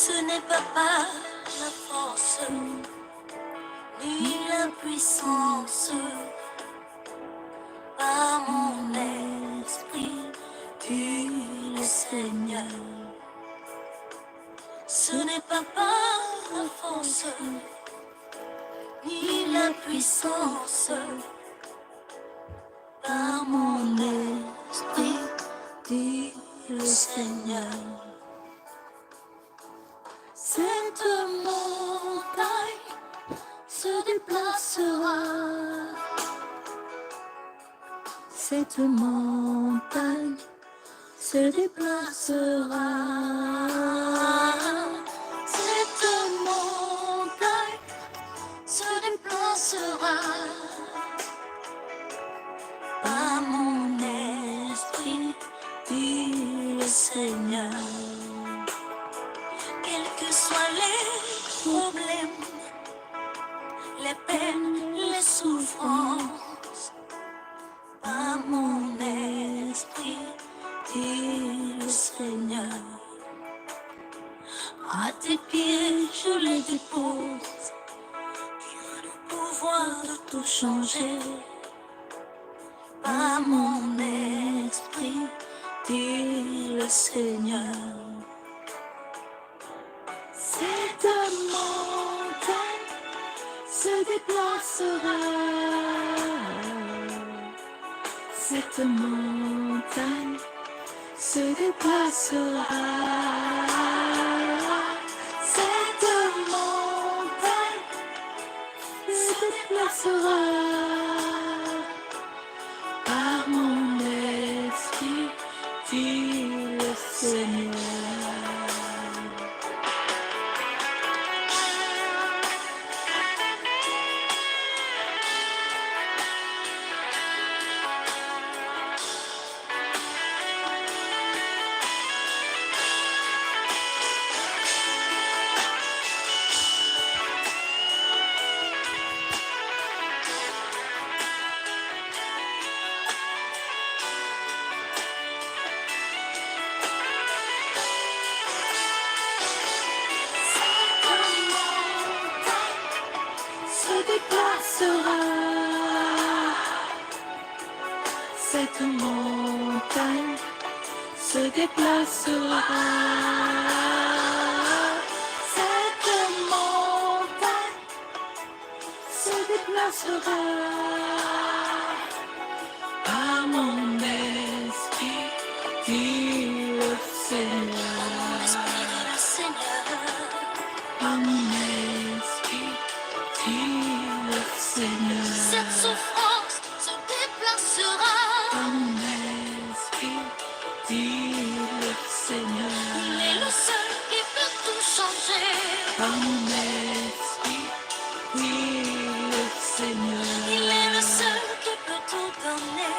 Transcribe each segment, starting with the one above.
Ce n'est pas par la force ni la puissance, par mon esprit, dit le Seigneur. Ce n'est pas par la force ni la puissance, par mon esprit, dit le Seigneur. Cette montagne se déplacera. Cette montagne se déplacera. Cette montagne se déplacera. Par mon esprit, dit le Seigneur. Quels que soient les problèmes, les peines, les souffrances, par mon esprit, dit le Seigneur. À tes pieds, je les dépose. Tu as le pouvoir de tout changer. Par mon esprit, dit le Seigneur. Cette montagne se déplacera. Cette montagne se déplacera. Cette montagne se déplacera. Par mon esprit, dit le Seigneur. Cette montagne se déplacera. Cette montagne se déplacera. Cette montagne se déplacera. Par mon esprit, dit le Par mon Seigneur. esprit, dit le Seigneur. Par mon esprit, dit le Cette Seigneur. souffrance se déplacera. Par mon esprit, dit le Il est Seigneur. le seul qui peut tout changer. Par mon esprit, oui, le Il est le Seigneur. seul qui peut tout donner.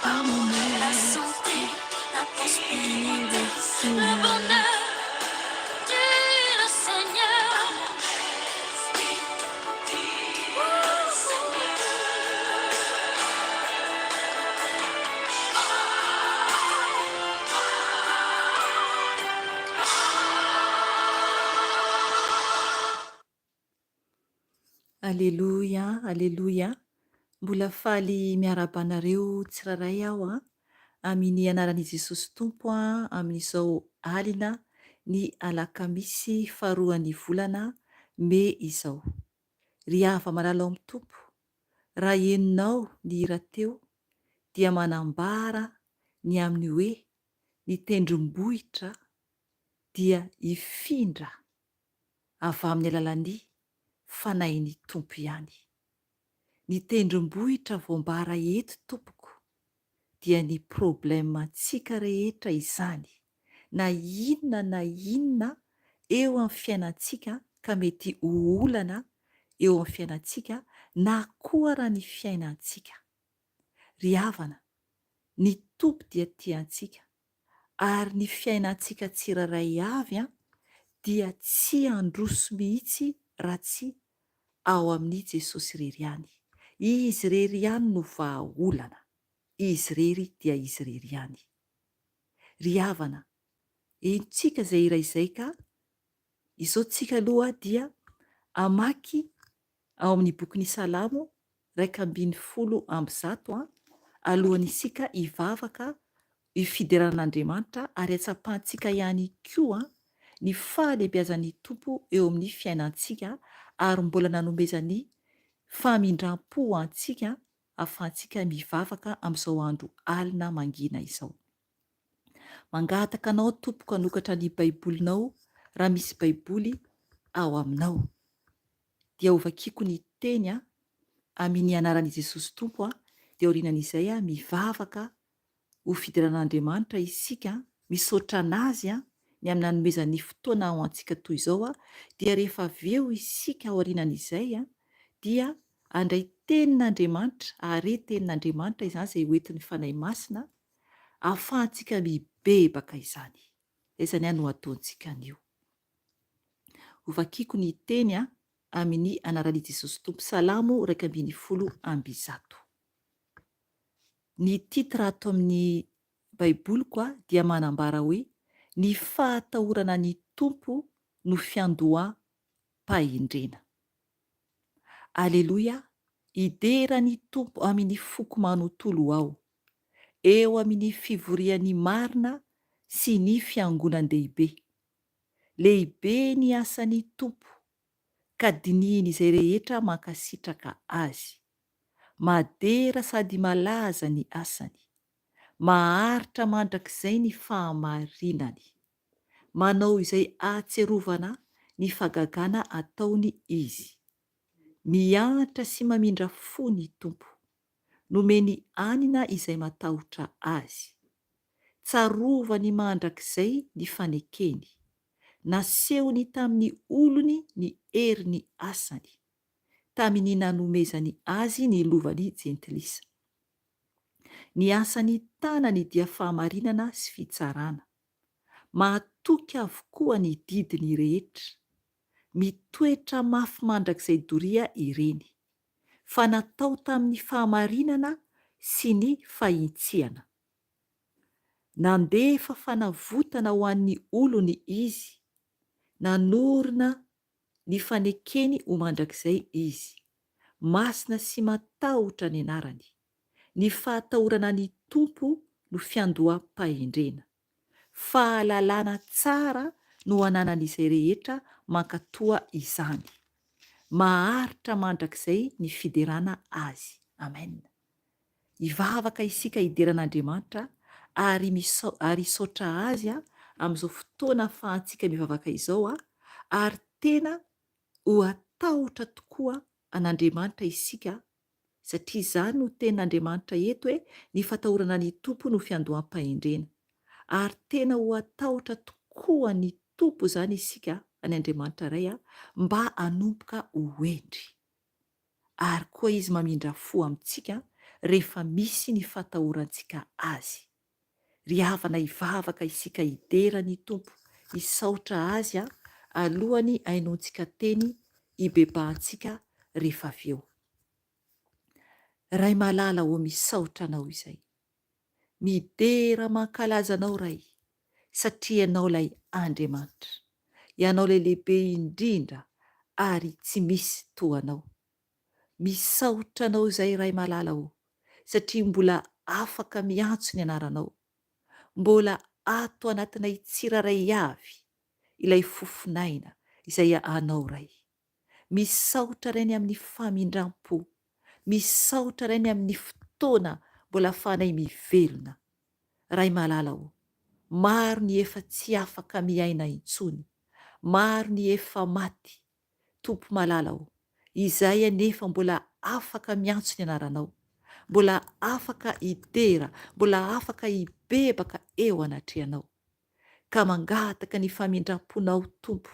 Par mon La santé, esprit, la dit prospérité, le le Seigneur. bonheur. Dit le Seigneur. Aleloia, aleloia, mbola faly miarahaba anareo tsirairay aho an, amin'ny anaran'i Jesosy Tompo an, amin'izao alina ny alakamisy faharoan'ny volana mey izao. Ry hava-malala ao amin'ny Tompo, raha henonao ny hira teo dia manambara ny amin'ny hoe ny tendrombohitra dia hifindra avy amin'ny alalan'ny Fanahin'ny Tompo ihany. Ny tendrombohitra voambara eto tompoko dia ny problème antsika rehetra izany na inona na inona eo amin'ny fiainantsika ka mety ho olana eo amin'ny fiainantsika na koa raha ny fiainantsika. Ry havana, ny Tompo dia tia antsika ary ny fiainantsika tsirairay avy dia tsy handroso mihitsy raha tsy ao amin'i Jesosy irery ihany. Izy irery ihany no vahaolana. Izy irery dia Izy irery ihany. Ry havana, henontsika izay hira izay ka. Izao tsika aloha dia hamaky ao amin'ny bokin'ny Salamo 111 alohan'ny isika hivavaka io fiderana an'Andriamanitra ary hatsapantsika ihany koa ny fahalehibiazan'ny Tompo eo amin'ny fiainantsika ary mbola nanomezany famindram-po ho antsika ahafahantsika mivavaka amin'izao andro alina mangina izao. Mangataka anao tompoko hanokatra ny baibolinao raha misy baiboly ao aminao. Dia hovakiko ny teny a, amin ny anaran i Jesosy Tompo a, dia aorianan'izay a mivavaka ho fiderana an'Andriamanitra isika, misaotra an'Azy a, ny amin'ny nanomezany fotoana ho antsika toy izao a, dia rehefa avy eo isika aorianan'izay a, dia handray tenin'Andriamanitra, hahare tenin'Andriamanitra izany izay hoentin'ny Fanahy Masina, ahafahantsika mibebaka izany. Izay izany no ataontsika anio. Hovakiko ny teny amin'ny anaran'i Jesosy Tompo, Salamo 111. Ny titre ato amin'ny Baiboliko dia manambara hoe Ny fahatahorana ny Tompo no fiandoham-pahendrena. Aleloia, hidera ny Tompo amin'ny foko manontolo aho, eo amin'ny fivorian'ny marina sy ny fiangonan-dehibe. Lehibe ny asan'ny Tompo, ka dinihin'izay rehetra mankasitraka Azy. Madera sady malaza ny asany. Maharitra mandrakizay ny fahamarinany. Manao izay ahatsiarovana ny fahagagana ataony izy. Miantra sy mamindra fo ny Tompo. Nomeny anina izay matahotra Azy. Tsarovany mandrakizay ny fanekeny. Nasehony tamin'ny olony ny herin'ny asany, tamin'ny nanomezany azy ny lovan'ny jentilisa. Ny asan'ny tanany dia fahamarinana sy fitsarana. Mahatoky avokoa ny didiny rehetra. Mitoetra mafy mandrakizay doria ireny. Fa natao tamin'ny fahamarinana sy ny fahintsiana. Nandefa fanavotana ho an'ny olony Izy, nanorina ny fanekeny ho mandrakizay Izy. Masina sy matahotra ny anarany. Ny fahatahorana ny Tompo no fiandoham-pahendrena. Fahalalana tsara no ananan'izay rehetra mankatoa izany. Maharitra mandrakizay ny fiderana Azy. Amen. Hivavaka isika hidera an'Andriamanitra ary misao ary hisaotra Azy amin'izao fotoana ahafahantsika mivavaka izao ary tena ho hatahotra tokoa an'Andriamanitra isika satria izany no tenin'Andriamanitra eto hoe ny fatahorana ny Tompo no fiandoham-pahendrena. Ary tena ho hatahotra tokoa ny Tompo izany isika any Andriamanitra Ray mba hanomboka ho hendry. Ary koa Izy mamindra fo amintsika rehefa misy ny fatahorantsika Azy. Ry havana hivavaka isika hidera ny Tompo, hisaotra Azy alohan'ny hainoantsika teny hibebahantsika rehefa avy eo. Ray malala ô misaotra Anao izay. Midera mankalaza Anao Ray satria Ianao ilay Andriamanitra. Ianao ilay lehibe indrindra ary tsy misy toa Anao. Misaotra Anao izay Ray malala ô satria mbola afaka miantso ny anaranao. Mbola ato anatinay tsirairay avy ilay fofon'aina izay Anao Ray. Misaotra Ray ny amin'ny famindram-po. Misaotra Ray ny amin'ny fotoana mbola afahanay mivelona. Ray malala ô, maro ny efa tsy afaka miaina intsony, maro ny efa maty, Tompo malala ô, izahay anefa mbola afaka miantso ny anaranao, mbola afaka hidera, mbola afaka hibebaka eo anatrehanao. Ka mangataka ny famindram-ponao Tompo,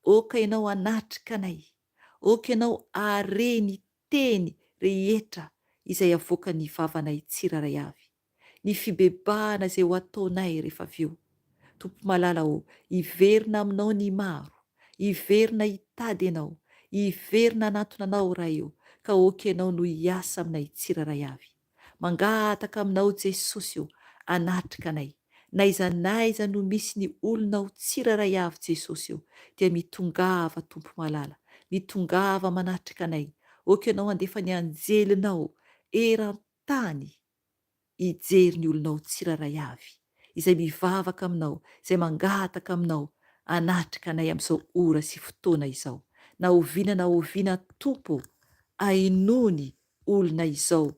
oka Ianao hanatrika anay, oka Ianao hahare ny teny rehetra izay avoakan'ny vavanay tsirairay avy, ny fibebahana izay ho ataonay rehefa avy eo. Tompo malala ô, hiverina Aminao ny maro, hiverina hitady Ianao, hiverina hanantona Anao Ray ô, ka ok Ianao no hiasa aminay tsirairay avy. Mangataka Aminao Jesosy ô, hanatrika anay. N'aiza n'aiza no misy ny olonao tsirairay avy Jesosy o, dia mitongava Tompo malala, mitongava manatrika anay, ok Ianao handefa ny anjelinao eran-tany hijery ny olonao tsirairay avy, izay mivavaka aminao, izay mangataka aminao hanatrika anay amin'izao ora sy fotoana izao. Na oviana na oviana Tompo o, hainoa ny olona izao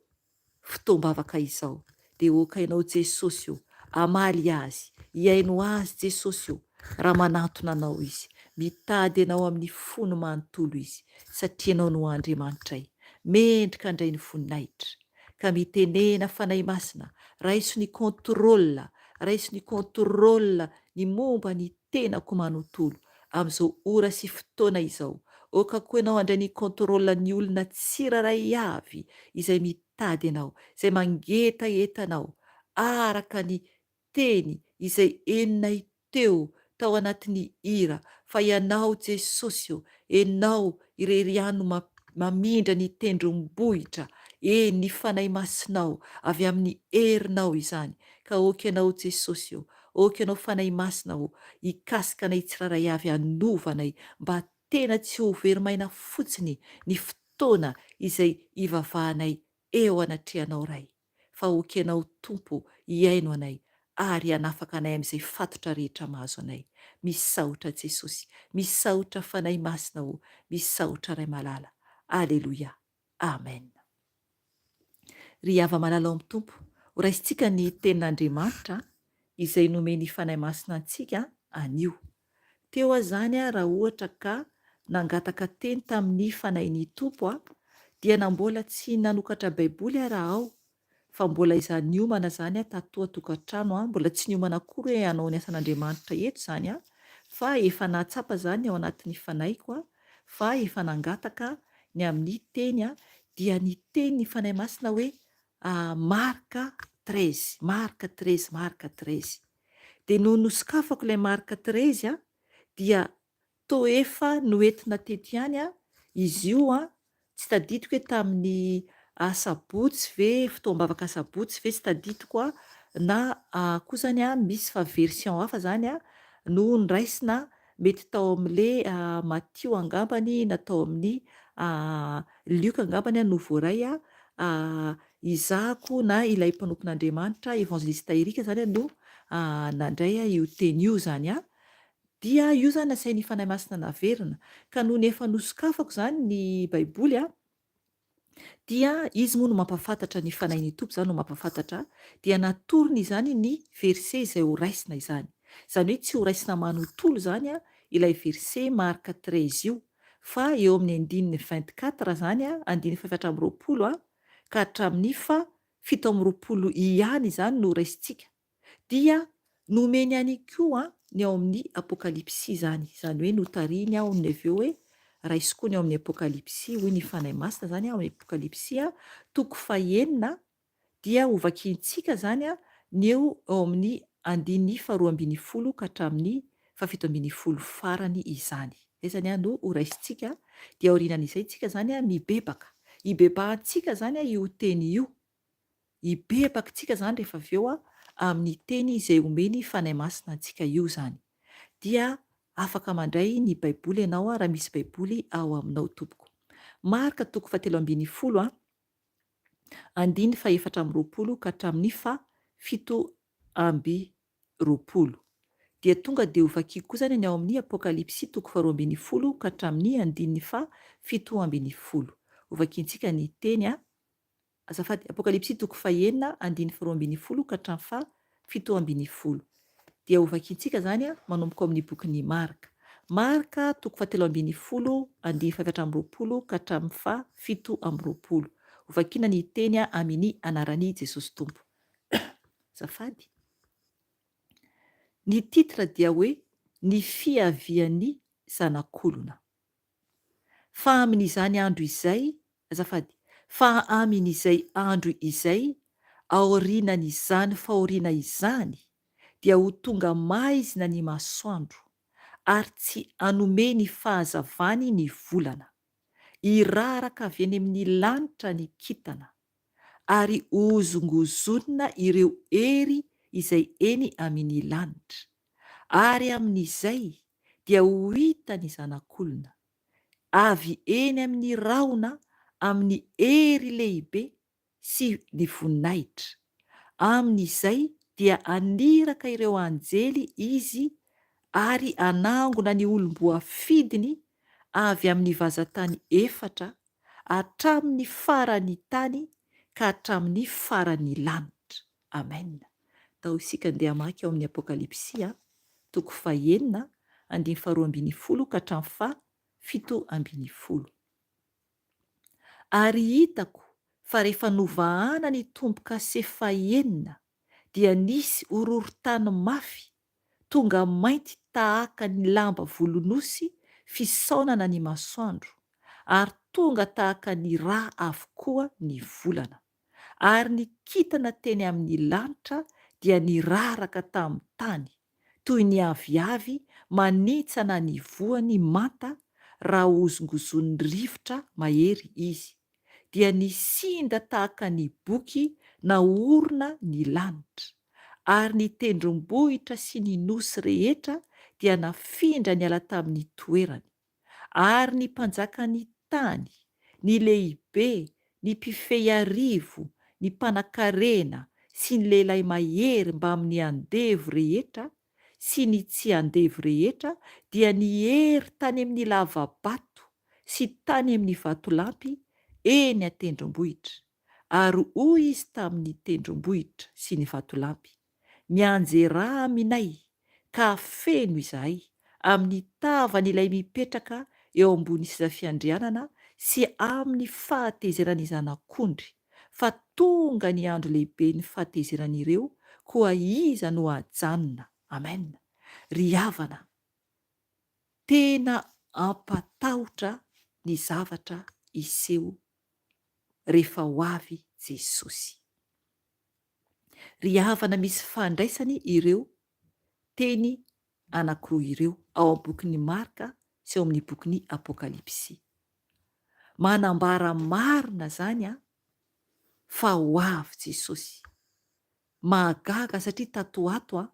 fotoam-bavaka izao dia ok ianao Jesosy o, hamaly azy, hihaino azy Jesosy o, raha manantona anao izy, mitady anao amin'ny fony manontolo izy, satria ianao no Andriamanitray, mendrika handray ny voninahitra, ka mitenena Fanahy Masina, raiso ny contrôle, raiso ny contrôle ny momba ny tenako manontolo, amin'izao ora sy fotoana izao. Oka koa ianao handray ny contrôle ny olona tsirairay avy izay mitady anao, izay mangetaheta anao, araka ny teny izay henonay teo tao anatin'ny hira, fa ianao Jesosy ô, Enao irery ihany no mamindra ny tendrombohitra, eny ny Fanahy Masinao, avy amin'ny herinao izany, ka ok Ianao Jesosy ô, ok Ianao Fanahy Masina ô, hikasika anay tsirairay avy hanova anay mba tena tsy ho very maina fotsiny ny fotoana izay hivavahanay eo anatrehanao Ray, fa ok Ianao Tompo hihaino anay ary hanafaka anay amin'izay fatotra rehetra mahazo anay. Misaotra Jesosy, misaotra Fanahy Masina ô, misaotra Ray malala. Aleloia. Amen. Ry hava-malala ao amin'ny Tompo, horaisintsika ny Tenin'Andriamanitra izay nomen'ny Fanahy Masina antsika anio. Teo aho izany raha ohatra ka nangataka teny tamin'ny Fanahin'ny Tompo aho, dia na mbola tsy nanokatra Baiboly ara aho, fa mbola izaho niomana izany aho tato an-tokantrano aho, mbola tsy niomana akory hoe hanao ny asan'Andriamanitra eto izany aho, fa efa nahatsapa izany ao anatin'ny fanahiko aho fa efa nangataka ny amin'ny teny aho, dia niteny ny Fanahy Masina hoe Marc 13, Marc 13, Marc 13. Dia nony nosokafako ilay Marc 13 an, dia toa efa noentina teto ihany an, izy io an, tsy tadidiko hoe tamin'ny asabotsy ve, fotoam-bavaka asabotsy ve, tsy tadidiko an, na koa izany an, misy fa version hafa izany an, no noraisina, mety tao amin'ilay Matio angambany na tao amin'ny Lioka angambany an no voaray an, Izahako na ilay mpanompon'Andriamanitra Evangelista Eric izany no nandray io teny io izany an, dia io izany nasain'ny Fanahy Masina naverina, ka nony efa nosokafako izany ny baiboly an, dia izy moa no mampahafantatra ny Fanahin'ny Tompo izany no mampahafantatra, dia natorony izany ny verset izay ho raisina izany, izany hoe tsy ho raisina manontolo izany ilay verset Marc 13 io, fa eo amin'ny andininy 24 izany, andininy fahefatra amby 20 ka hatramin'ny faha 27 ihany izany no raisintsika, dia nomeny ihany koa ny ao amin'ny Apokalypsy izany, izany hoe notarihiny aho nony avy eo hoe raiso koa ny ao amin'ny Apokalypsy, hoy ny Fanahy Masina izany ao amin'ny Apokalypsy toko fahenina dia hovakiantsika izany ny eo ao amin'ny andininy faharoa ambinifolo ka hatramin'ny fahafito ambinifolo farany izany. Izay izany no horaisintsika, dia aorianan'izay tsika izany mibebaka. Hibebahantsika izany io teny io. Hibebaka tsika izany rehefa avy eo amin'ny teny izay omeny Fanahy Masina antsika io izany. Dia afaka mandray ny Baiboly ianao raha misy Baiboly ao aminao tompoko. Marka toko fahatelo ambinifolo andininy fahefatra amby 20 ka hatramin'ny faha 27. Dia tonga dia hovakiko koa izany ny ao amin'ny Apokalypsy toko faharoa ambinifolo ka hatramin'ny andininy faha 17. Hovakintsika ny teny a, azafady, Apokalypsy toko fahenina andininy faharoa ambinifolo ka hatramin'ny faha 17. Dia hovakintsika izany manomboka ao amin'ny bokin'i Marka. Marka toko fahatelo ambinifolo andininy fahefatra amby 20 ka hatramin'ny faha 27. Hovakina ny teny amin'ny anaran'i Jesosy Tompo. Azafady. Ny titre dia hoe Ny fiavian'ny Zanak'olona. Fa amin'izany andro izay, azafady, fa amin'izay andro izay, aorianan'izany fahoriana izany, dia ho tonga maizina ny masoandro, ary tsy hanome ny fahazavany ny volana. Hiraraka avy eny amin'ny lanitra ny kintana, ary hozongozonina ireo hery izay eny amin' ny lanitra. Ary amin' izay dia ho hita ny Zanak' olona, avy eny amin' ny rahona amin' ny hery lehibe sy ny voninahitra. Amin' izay dia haniraka ireo anjely Izy ary hanangona ny olom-boafidiny avy amin' ny vazan-tany efatra, hatramin' ny faran' ny tany ka hatramin' ny faran' ny lanitra. Amen. Tao isika andeha hamaky ao amin' ny Apokalypsy, toko fahenina, andininy faharoa ambinifolo ka hatramin'ny faha 17. Ary hitako fa rehefa novahana ny tombo-kase fahenina dia nisy horohorontany mafy tonga mainty tahaka ny lamba volon'osy fisaonana ny masoandro, ary tonga tahaka ny rà avokoa ny volana. Ary ny kintana teny amin'ny lanitra dia niraraka tamin'ny tany, toy ny aviavy manintsana ny voany manta raha hozongozonin'ny rivotra mahery izy, dia nisinda tahaka ny boky naorina ny lanitra, ary ny tendrombohitra sy ny nosy rehetra dia nafindra niala tamin'ny toerany. Ary ny mpanjakan'ny tany, ny lehibe, ny mpifehy arivo, ny mpanankarena sy ny lehilahy mahery mbamin'ny andevo rehetra sy ny tsy andevo rehetra dia niery tany amin'ny lava-bato sy tany amin'ny vatolampy eny an-tendrombohitra. Ary hoy izy tamin'ny tendrombohitra sy ny vatolampy, Mianjerà aminay, ka feno izahay amin'ny tavan'ilay mipetraka eo ambony seza fiandrianana sy amin'ny fahatezeran'ny Zanak'ondry, fa tonga ny andro lehiben'ny fahatezeran'ireo, koa iza no hajanona? Amen. Ry havana, tena hampatahotra ny zavatra hiseho rehefa ho avy Jesosy. Ry havana misy fandraisany ireo teny anankiroa ireo ao amin'ny bokin'i Marka sy ao amin'ny bokin'ny Apokalypsy. Manambara marina izany an fa ho avy Jesosy. Mahagaga satria tato ho ato an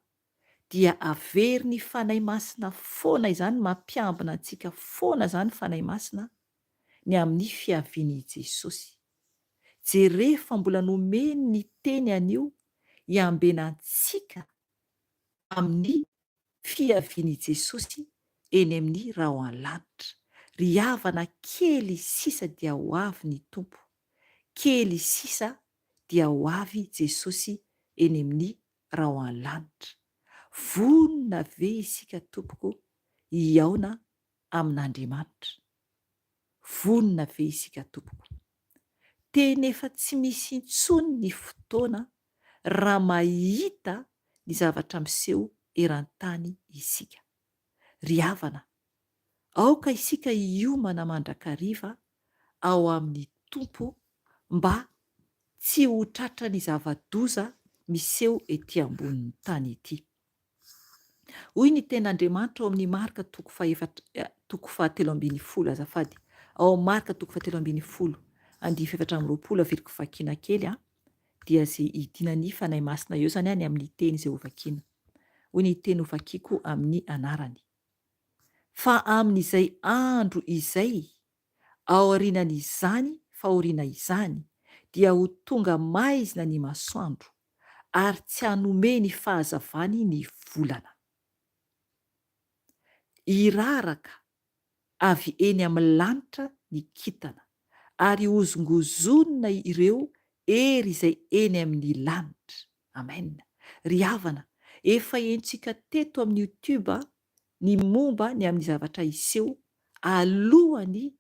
dia averin'ny Fanahy Masina foana izany mampiambina antsika foana izany Fanahy Masina ny amin'ny fiavian'i Jesosy. Jereo fa mbola nomeny ny teny anio hiambena antsika amin'ny fiavian'i Jesosy eny amin'ny rahon-lanitra. Ry havana kely sisa dia ho avy ny Tompo. Kely sisa dia ho avy Jesosy eny amin'ny rahon-lanitra. Vonona ve isika tompoko hihaona amin'Andriamanitra? Vonona ve isika tompoko? Tena efa tsy misy intsony ny fotoana raha mahita ny zavatra miseho eran-tany isika. Ry havana, aoka isika hiomana mandrakariva ao amin'ny Tompo mba tsy ho tratran'ny zava-doza miseho ety ambonin'ny tany ety. Hoy ny tenin'Andriamanitra ao amin'ny Marka toko fahefatra, toko fahatelo ambinifolo, azafady, ao amin'ny Marka toko fahatelo ambinifolo, andininy fahefatra amby 20, averiko vakiana kely an, dia izay hidinan'ny Fanahy Masina eo izany ny amin'ny teny izay hovakiana. Hoy ny teny hovakiko amin'ny anarany. Fa amin'izay andro izay, aorianan'izany fahoriana izany, dia ho tonga maizina ny masoandro, ary tsy hanome ny fahazavany ny volana. Hiraraka avy eny amin'ny lanitra ny kintana, ary hozongozonina ireo hery izay eny amin'ny lanitra. Amen. Ry havana, efa henontsika teto amin'ny youtube ny momba ny amin'ny zavatra hiseho alohan'ny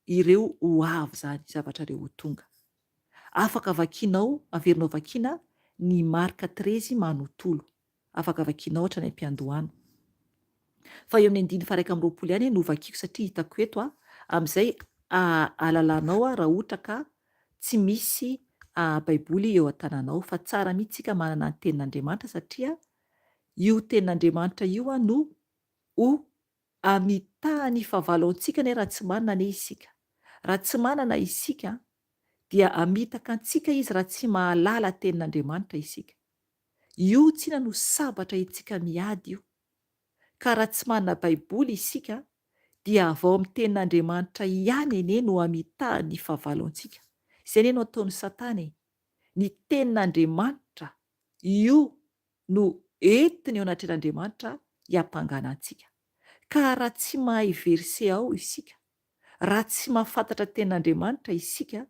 ireo ho avy izany zavatra ireo ho tonga. Afaka vakianao, averinao vakiana ny Marka trezy manontolo. Afaka vakianao hatrany am-piandohana. Fa eo amin'ny andininy faha 21 ihany no vakiako satria hitako eto a, amin'izay ahalalanao raha ohatra ka tsy misy Baiboly eo an-tananao. Fa tsara mihitsy isika manana ny Tenin'Andriamanitra satria io Tenin'Andriamanitra io no ho Hamitaha ny fahavalo antsika anie raha tsy manana anie isika. Raha tsy manana isika dia hamitaka antsika izy raha tsy mahalala tenin'Andriamanitra isika. Io tsinona no sabatra entintsika miady io. Ka raha tsy manana Baiboly isika dia avy ao amin'ny Tenin'Andriamanitra ihany anie no amitahan'ny fahavalo antsika. Izay anie no ataon'i Satana e! Ny Tenin'Andriamanitra io no entiny eo anatrehan'Andriamanitra hiampangana antsika. Ka raha tsy mahay verset ao isika, raha tsy mahafantatra Tenin'Andriamanitra isika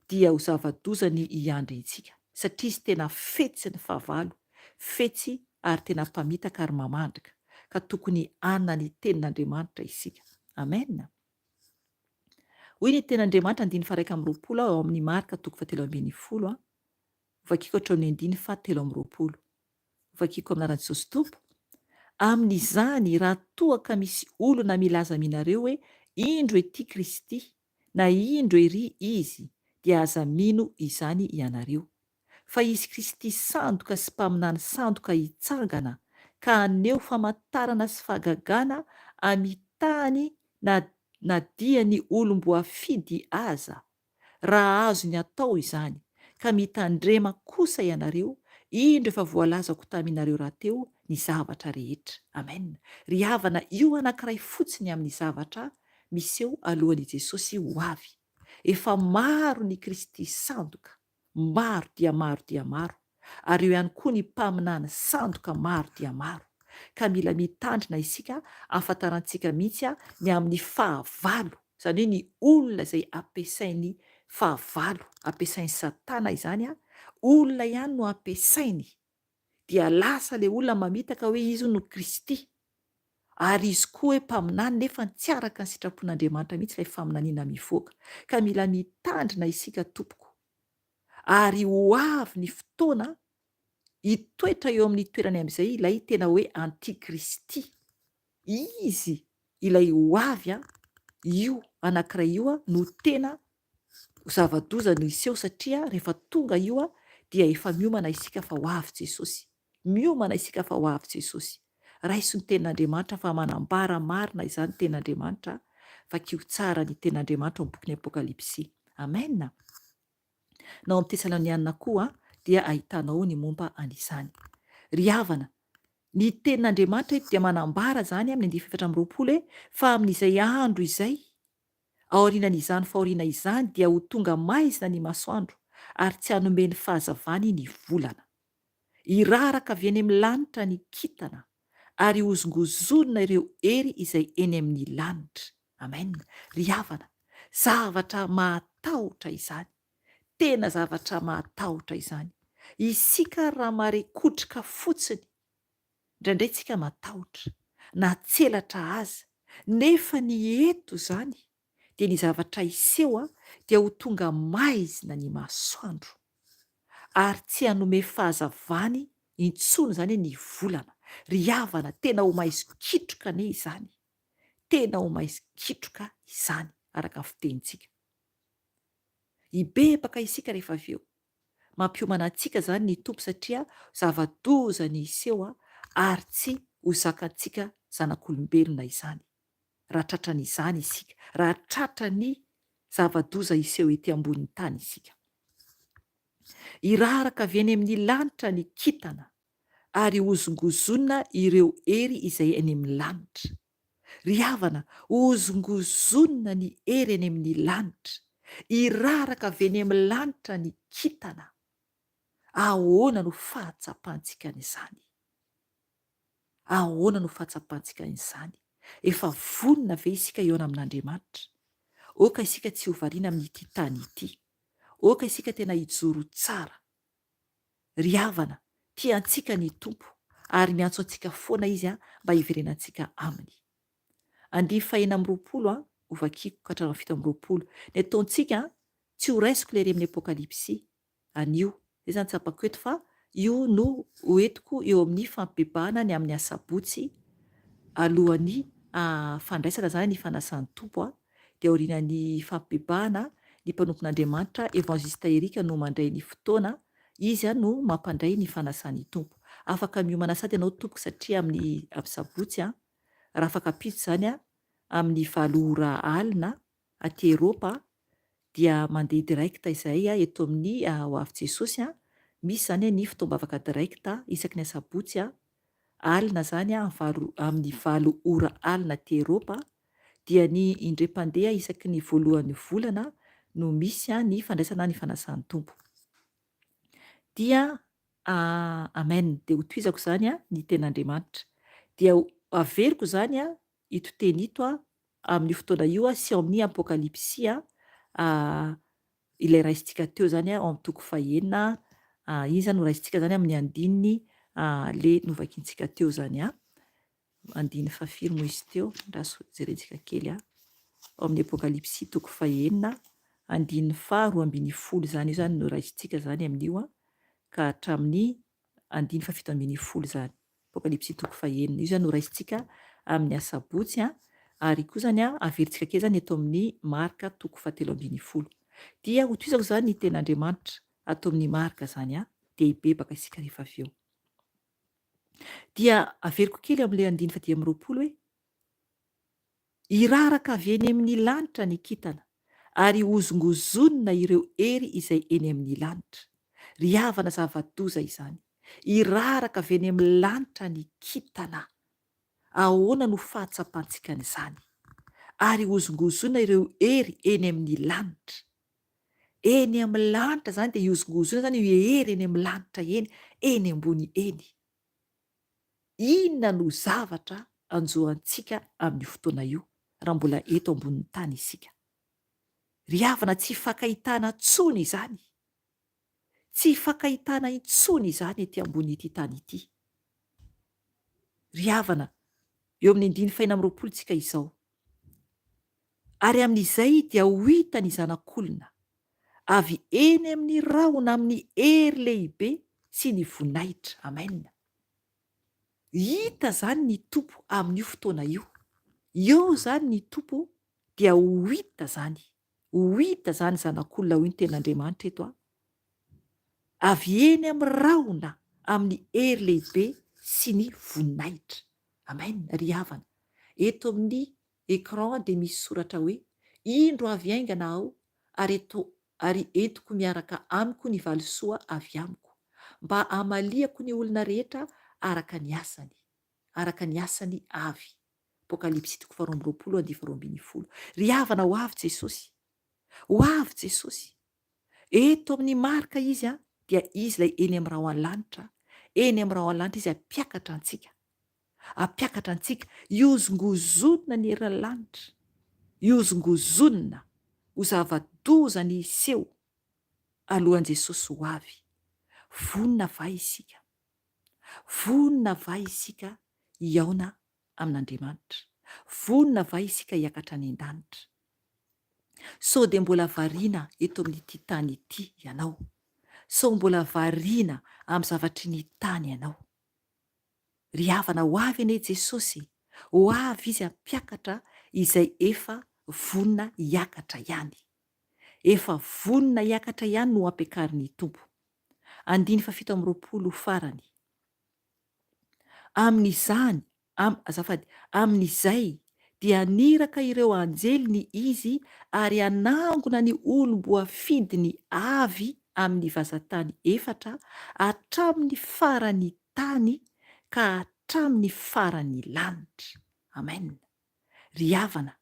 dia ho zava-doza ny hiandry antsika satria izy tena fetsy ny fahavalo, fetsy ary tena mpamitaka ary mamandrika, ka tokony hanana ny Tenin'Andriamanitra isika. Amen. Hoy ny Tenin'Andriamanitra andininy faha 21 ao amin'ny Marka toko faha 13, Hovakiko hatreo amin'ny andininy faha 23. Hovakiko amin'ny anaran'i Jesosy Tompo, Amin'izany, raha toa ka misy olona milaza aminareo hoe, Indro ety Kristy, na indro ery Izy, dia aza mino izany ianareo. Fa hisy Kristy sandoka sy mpaminany sandoka hitsangana ka haneho famantarana sy fahagagana hamitahany na na dia ny olom-boafidy aza, raha azony atao izany, ka mitandrema kosa ianareo, indro efa voalazako taminareo rahateo ny zavatra rehetra. Amen. Ry havana, io anankiray fotsiny amin'ny zavatra miseho alohan'i Jesosy ho avy. Efa maro ny Kristy sandoka, maro dia maro dia maro, ary eo ihany koa ny mpaminany sandoka maro dia maro, ka mila mitandrina isika ahafantarantsika mihitsy ny amin'ny fahavalo, izany hoe ny olona izay ampiasain'ny fahavalo, ampiasain'i Satana izany, olona ihany no ampiasainy, dia lasa ilay olona mamitaka hoe izy hono no Kristy, ary izy koa hoe mpaminany nefa tsy araka ny sitrapon'Andriamanitra mihitsy ilay faminaniana mivoaka, ka mila mitandrina isika tompoko. Ary ho avy ny fotoana hitoetra eo amin'ny toerany amin'izay ilay tena hoe antikristy. Izy ilay ho avy an, io anankiray io no tena zava-doza no hiseho satria rehefa tonga io dia efa miomana isika fa ho avy Jesosy. Miomana isika fa ho avy Jesosy. Raiso ny tenin'Andriamanitra fa manambara marina izany tenin'Andriamanitra. Vakio tsara ny tenin'Andriamanitra ao amin'ny bokin'ny Apokalypsy. Amen. Na ao amin'ny Tesalonianina koa dia ahitanao ny momba an'izany. Ry havana, ny tenin'Andriamanitra eto dia manambara izany amin'ny andininy 24 hoe fa amin'izay andro izay, aorianan'izany fahoriana izany dia ho tonga maizina ny masoandro ary tsy hanome ny fahazavany ny volana. Hiraraka avy eny amin'ny lanitra ny kintana, ary hozongozonina ireo hery izay eny amin'ny lanitra. Amen. Ry havana, zavatra mahatahotra izany. Tena zavatra mahatahotra izany. Isika ary raha mahare kotroka fotsiny, indraindray tsika matahotra, na tselatra aza, nefa ny eto izany dia ny zavatra hiseho dia ho tonga maizina ny masoandro ary tsy hanome fahazavany intsony izany ny volana. Ry havana, tena ho maizin-kitroka anie izany, tena ho maizin-kitroka izany araka ny fitenintsika. Hibebaka isika rehefa avy eo. Mampiomana antsika izany ny Tompo satria zava-doza ny hiseho ary tsy ho zakantsika zanak'olombelona izany. raha tratran'izany isika, raha tratran'ny zava-doza hiseho ety ambonin'ny tany isika. Hiraraka avy eny amin'ny lanitra ny kintana, ary hozongozonina ireo hery izay eny amin'ny lanitra. Ry havana, hozongozonina ny hery eny amin'ny lanitra. Hiraraka avy eny amin'ny lanitra ny kintana. Ahoana no fahatsapantsika an'izany? Ahoana no fahatsapantsika an'izany? Efa vonona ve isika hihaona amin'Andriamanitra? Aoka isika tsy ho variana amin'ity tany ity. Aoka isika tena hijoro tsara. Ry havana, tia antsika ny Tompo ary miantso antsika foana Izy mba hiverenantsika Aminy. Andiany faha-26 hovakiko ka hatramin'ny 27. Ny ataontsika, tsy ho raisiko ilay ery amin'ny Apokalypsy. anio. Izay izany tsapako eto fa io no ho entiko eo amin'ny fampibebahana ny amin'ny asabotsy alohan'ny fandraisana izany ny fanasan'ny Tompo dia aorianan'ny fampibebahana ny mpanompon'Andriamanitra Evangiste Eric no mandray ny fotoana, izy no mampandray ny fanasan'ny Tompo. Afaka miomana sady ianao tompoko satria amin'ny sabotsy raha afaka ampitso izany amin'ny valo ora alina aty Eropa dia mandeha direct izahay eto amin'ny Ho Avy Jesosy. Misy izany ny fotoam-bavaka direct isaky ny asabotsy alina izany amin'ny 8 ora alina aty Eropa, dia ny indray mpandeha isaky ny voalohan'ny volana no misy ny fandraisana ny fanasan'ny Tompo. Dia Amen. Dia hotohizako izany ny tenin'Andriamanitra. Dia averiko izany ito teny ito amin'io fotoana io sy ao amin'ny Apokalypsy ilay raisintsika teo izany ao amin'ny toko fahenina, iny izany no raisintsika izany amin'ny andininy le novakintsika teo izany. Andininy fahafiry moa izy teo? Andraso jerentsika kely ao amin'ny Apokalypsy toko fahenina andininy faha 12 izany, io izany no raisintsika izany amin'io ka hatramin'ny andininy faha 17 izany. Apokalypsy toko fahenina. Io izany no raisintsika amin'ny asabotsy an, ary koa izany an, averintsika kely izany eto amin'ny Marka toko faha 13. Dia hotohizako izany ny tenin'Andriamanitra ato amin'ny Marka izany an, dia hibebaka isika rehefa avy eo. Dia averiko kely amin'ilay andininy faha 25 hoe, Hiraraka avy eny amin'ny lanitra ny kintana, ary hozongozonina ireo hery izay eny amin'ny lanitra. Ry havana zava-doza izany. Hiraraka avy eny amin'ny lanitra ny kintana. Ahoana no fahatsapantsika an'izany? Ary hozongozonina ireo hery eny amin'ny lanitra. Eny amin'ny lanitra izany dia hihozongozonina izany io hery eny amin'ny lanitra eny, eny ambony eny. Inona no zavatra hanjo antsika amin'io fotoana io raha mbola eto ambonin'ny tany isika? Ry havana tsy hifankahitana intsony izany. Tsy hifankahitana intsony izany ety ambonin'ity tany ity. Ry havana, eo amin'ny andininy fahenina amby 20 tsika izao. Ary amin'izay dia ho hita ny Zanak'olona, avy eny amin'ny rahona amin'ny hery lehibe sy ny voninahitra. Amen. Hita izany ny Tompo amin'io fotoana io. Eo izany ny Tompo dia ho hita izany. Ho hita izany Zanak'olona hoy ny tenin'Andriamanitra eto an. Avy eny amin'ny rahona amin'ny hery lehibe sy ny voninahitra. Amen ry havana. Eto amin'ny écran dia misy soratra hoe, Indro avy haingana aho ary eto ary entiko miaraka amiko ny valisoa avy amiko, mba hamaliako ny olona rehetra araka ny asany, araka ny asany avy. Apokalypsy toko faharoa amby 20 andivo faharoa 12. Ry havana, ho avy Jesosy. Ho avy Jesosy. Eto amin'ny marika Izy dia Izy ilay eny amin'ny rahona lanitra, eny amin'ny rahona lanitra Izy hampiakatra antsika. Hampiakatra antsika, hihozongozonina ny herin'ny lanitra, hihozongozonina ho zava-doza ny hiseho alohan'i Jesosy ho avy. Vonona va isika? Vonona va isika hihaona amin'Andriamanitra? Vonona va isika hiakatra any an-danitra? Sao dia mbola variana eto amin'ity tany ity ianao? Sao mbola variana amin'ny zavatry ny tany ianao? Ry havana, ho avy anie Jesosy e! Ho avy Izy hampiakatra izay efa vonona hiakatra ihany. Efa vonona hiakatra ihany no ampiakarin'ny Tompo. Andininy faha 27 farany. Amin'izany, am, azafady, amin'izay dia haniraka ireo anjeliny Izy ary hanangona ny olom-boafidiny avy amin'ny vazan-tany efatra hatramin'ny faran'ny tany ka hatramin'ny faran'ny lanitra. Amen. Ry havana,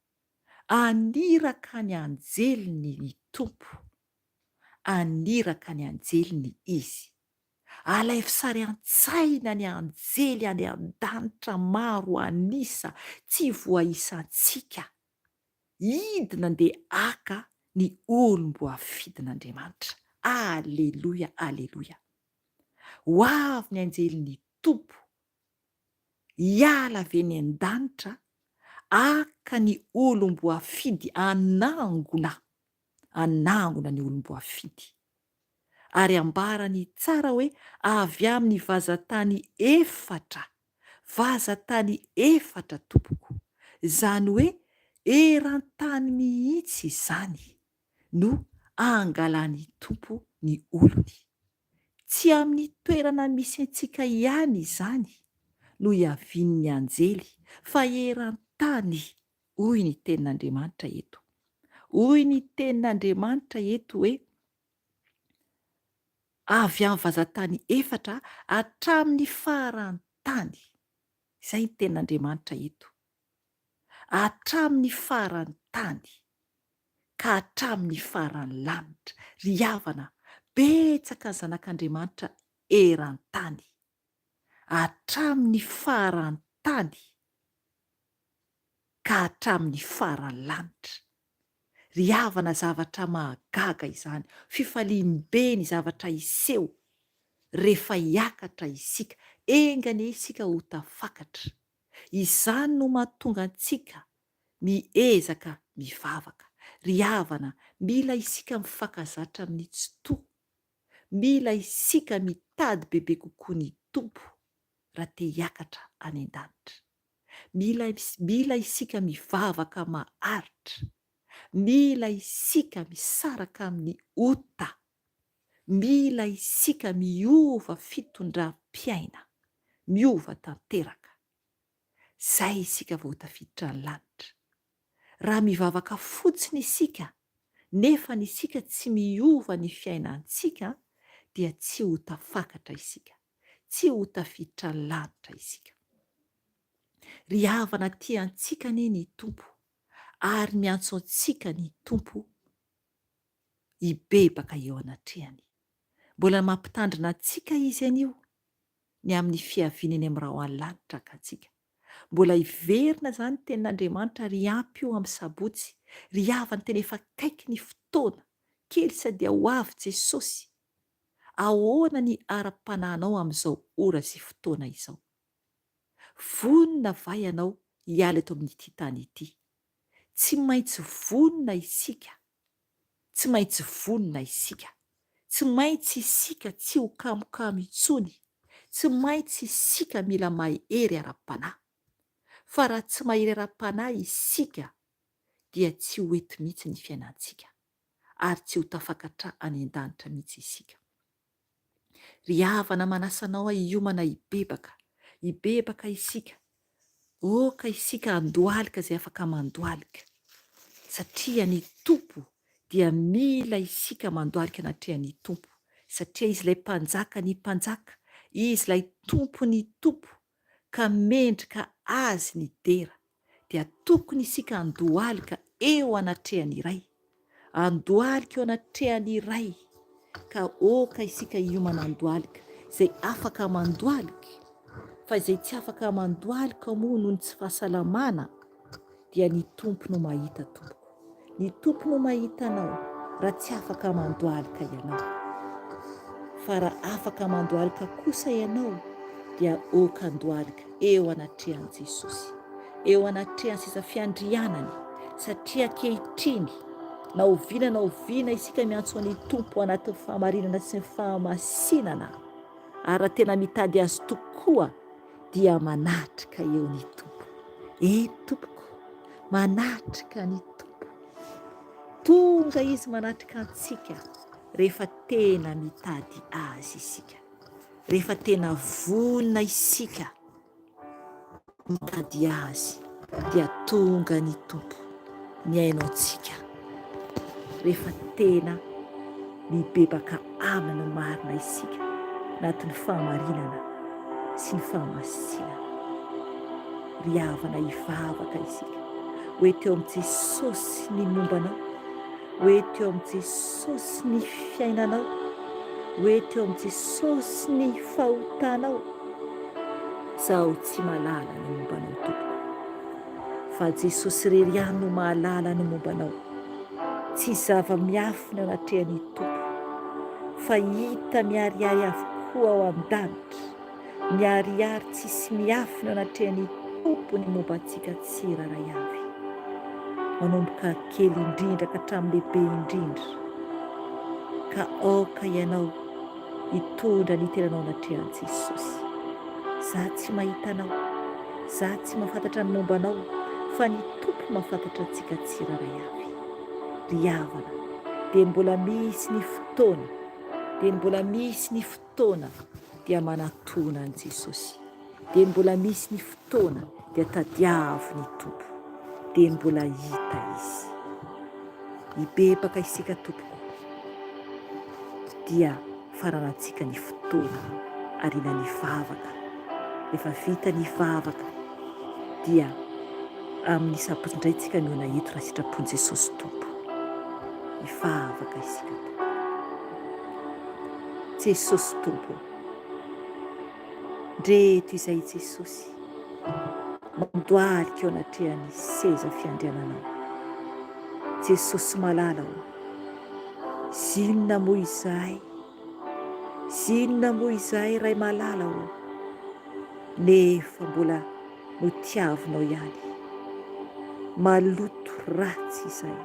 haniraka ny anjeliny ny Tompo. Haniraka ny anjeliny Izy. Alaivo sary an-tsaina ny anjely any an-danitra maro an'isa tsy voaisantsika hidina ndeha haka ny olom-boafidin'Andriamanitra. Aleloia, aleloia. Ho avy ny anjelin'ny Tompo hiala avy eny an-danitra haka ny olom-boafidy hanangona, hanangona ny olom-boafidy. Ary ambarany tsara hoe avy amin'ny vazantany efatra, vazantany efatra tompoko, izany hoe eran-tany mihitsy izany no angalan'ny Tompo ny olony. Tsy amin'ny toerana misy antsika ihany izany no hiavian'ny anjely fa eran-tany, hoy ny tenin'Andriamanitra eto. Hoy ny tenin'Andriamanitra eto hoe. Avy amin'ny vazan-tany efatra hatramin'ny faran'ny tany. Izay ny tenin'Andriamanitra eto. Hatramin'ny faran'ny tany ka hatramin'ny faran'ny lanitra. Ry havana, betsaka ny zanak'Andriamanitra eran-tany. Hatramin'ny faran'ny tany ka hatramin'ny faran'ny lanitra. Ry havana zavatra mahagaga izany, fifaliam-be ny zavatra hiseho rehefa hiakatra isika, enga anie isika ho tafakatra. Izany no mahatonga antsika miezaka mivavaka. Ry havana, mila isika mifankazatra amin'ny Tsitoha, mila isika mitady bebe kokoa ny Tompo raha te hiakatra any an-danitra. Mila mila isika mivavaka maharitra. Mila isika misaraka amin'ny ota. Mila isika miova fitondram-piaina. Miova tanteraka. Zay isika vao tafiditra ny lanitra. Raha mivavaka fotsiny isika nefa ny isika tsy miova ny fiainantsika dia tsy ho tafakatra isika. Tsy ho tafiditra ny lanitra isika. Ry havana tia antsika anie ny Tompo ary miantso antsika ny Tompo hibebaka eo anatrehany. Mbola mampitandrina antsika Izy anio ny amin'ny fiaviany eny amin'ny rahona lanitra haka antsika. Mbola hiverina izany ny tenin'Andriamanitra ary hiampy io amin'ny sabotsy. Ry havana tena efa akaiky ny fotoana, kely sisa dia ho avy Jesosy. Ahoana ny ara-panahinao amin'izao ora sy fotoana izao? Vonona va ianao hiala eto amin'ity tany ity? Tsy maintsy vonona isika. Tsy maintsy vonona isika. Tsy maintsy isika tsy ho kamokamo intsony. Tsy maintsy isika mila mahery ara-panahy. Fa raha tsy mahery ara-panahy isika dia tsy ho eto mihitsy ny fiainantsika ary tsy ho tafakatra any an-danitra mihitsy isika. Ry havana manasa anao aho hiomana hibebaka. Hibebaka isika. Aoka isika handohalika izay afaka mandohalika. Satria ny Tompo dia mila isika mandohalika anatrehan'ny Tompo. Satria Izy ilay Mpanjaka ny mpanjaka. Izy ilay Tompo ny tompo. Ka mendrika Azy ny dera. dia tokony isika handohalika eo anatrehan'ny Ray. Handohalika eo anatrehan'ny Ray, ka aoka isika hiomana handohalika. Izay afaka mandohalika, fa izay tsy afaka mandohalika moa noho ny tsy fahasalamana, dia ny Tompo no mahita tompoko. Ny Tompo no mahita anao raha tsy afaka mandohalika ianao. Fa raha afaka mandohalika kosa ianao dia aoka handohalika eo anatrehan'i Jesosy, eo anatrehan'ny seza fiandrianany, satria ankehitriny na oviana na oviana isika miantso an'i Tompo anatin'ny fahamarinana sy ny fahamasinana, ary raha tena mitady Azy tokoa dia manatrika eo ny Tompo. Eny tompoko, manatrika ny Tompo. Tonga Izy manatrika antsika rehefa tena mitady Azy isika. Rehefa tena vonona isika mitady Azy dia tonga ny Tompo mihaino antsika. Rehefa tena mibebaka Aminy marina isika anatin'ny fahamarinana sy ny fahamasinana. Ry havana hivavaka isika. Ho eto eo amin'i Jesosy ny momba anao. Ho eto eo amin'i Jesosy ny fiainanao. Ho eto eo amin'i Jesosy ny fahotanao. Zaho tsy mahalala ny momba anao tompoko. Fa Jesosy irery ihany no mahalala ny momba anao. Tsy zava-miafina eo anatrehan'ny Tompo. Fa hita miharihary avokoa ao an-danitra. Miharihary tsisy miafina eo anatrehan'ny Tompo ny momba antsika tsirairay avy. Manomboka kely indrindra ka hatramin'ny lehibe indrindra. Ka aoka ianao hitondra ny tenanao anatrehan'i Jesosy. Za tsy mahita anao, za tsy mahafantatra ny momba anao, fa ny Tompo mahafantatra antsika tsirairay avy. Ry havana, dia mbola misy ny fotoana, dia mbola misy ny fotoana dia manatona an'i Jesosy. Dia mbola misy ny fotoana dia tadiavo ny Tompo. Dia mbola hita Izy. Hibebaka isika tompoko. Dia. Faranantsika ny fotoana ariana ny vavaka. Rehefa vita ny vavaka dia amin'ny sabotsy indray tsika mihaona eto raha sitrapon'i Jesosy Tompo. Mivavaka isika Tompo. Jesosy Tompo. Ndreto izay Jesosy. Mandohalika eo anatrehan'ny seza fiandriananao. Jesosy malala ô. Zinona moa izahay? Zinona moa izahay Ray malala ô? Nefa mbola notiavinao ihany. Maloto ratsy izahay.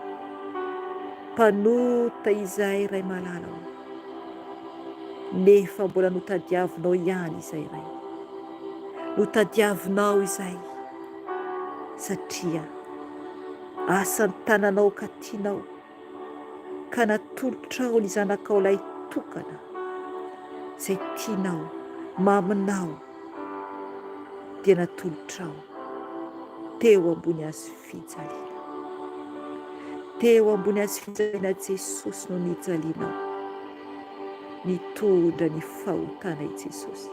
Mpanota izahay Ray malala ô. Nefa mbola notadiavinao ihany izahay Ray. Notadiavinao izahay satria asan'ny tananao ka tianao. ka natolotrao ny zanakao lahy tokana izay tianao, maminao, dia natolotrao teo ambony hazo fijaliana. Teo ambony hazo fijaliana Jesosy no nijalianao. Nitondra ny fahotana i Jesosy.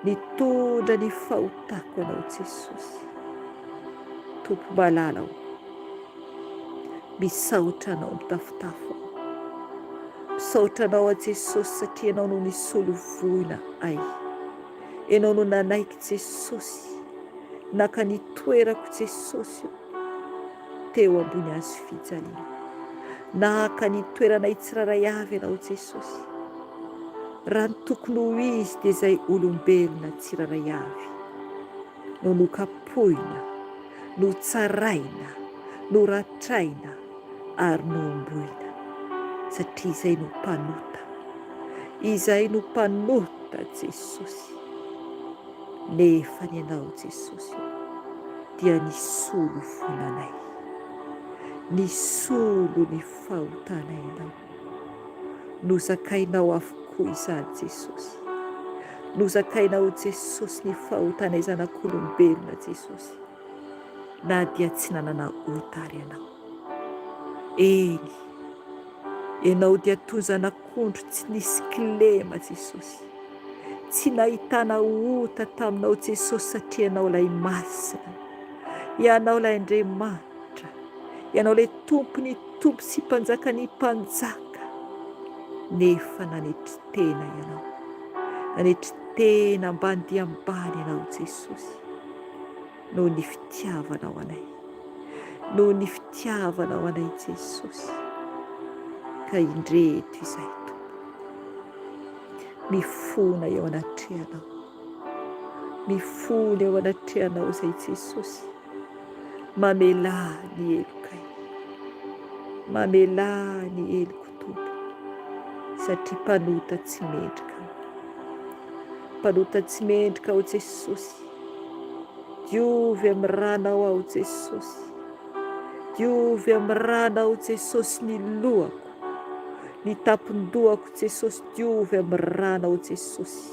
Nitondra ny fahotako anao Jesosy. Tompo malala o. Misaotra anao mitafotafo aho. Misaotra anao aho Jesosy satria ianao no nisolo voina ahy. Ianao no nanaiky Jesosy, naka ny toerako Jesosy o, teo ambony hazo fijaliana. Naka ny toeranay tsirairay avy ianao Jesosy. Raha ny tokony ho izy dia izay olombelona tsirairay avy no nokapohina notsaraina, noratraina ary nohomboina, satria izay no mpanota. Izay no mpanota Jesosy. Nefa ny Anao Jesosy ô, dia nisolo voina anay. Nisolo ny fahotanay Ianao. Nozakainao avokoa izany Jesosy. Nozakainao Jesosy ny fahotanay zanak'olombelona Jesosy. Na dia tsy nanana ota ary Ianao. Eny, Ianao dia toy zanak'ondry tsy nisy kilema Jesosy. Tsy nahitana ota taminao Jesosy satria Ianao ilay Masina. Ianao ilay Andriamanitra. Ianao ilay Tompon'ny Tompo sy Mpanjakan'ny mpanjaka. Nefa nanetry tena Ianao. Nanetry tena ambany dia ambany Ianao Jesosy. Noho ny fitiavanao anay. Noho ny fitiavanao anay Jesosy. Ka indreto izahay Tompo. Mifona eo anatrehanao. Mifona eo anatrehanao izay Jesosy. Mamelà ny helokay. Mamelà ny heloko Tompo. Satria mpanota tsy mendrika aho. Mpanota tsy mendrika aho Jesosy. Diovy amin'ny ranao aho Jesosy. Diovy amin'ny ranao Jesosy ny lohako. Ny tampon-dohako Jesosy diovy amin'ny ranao Jesosy.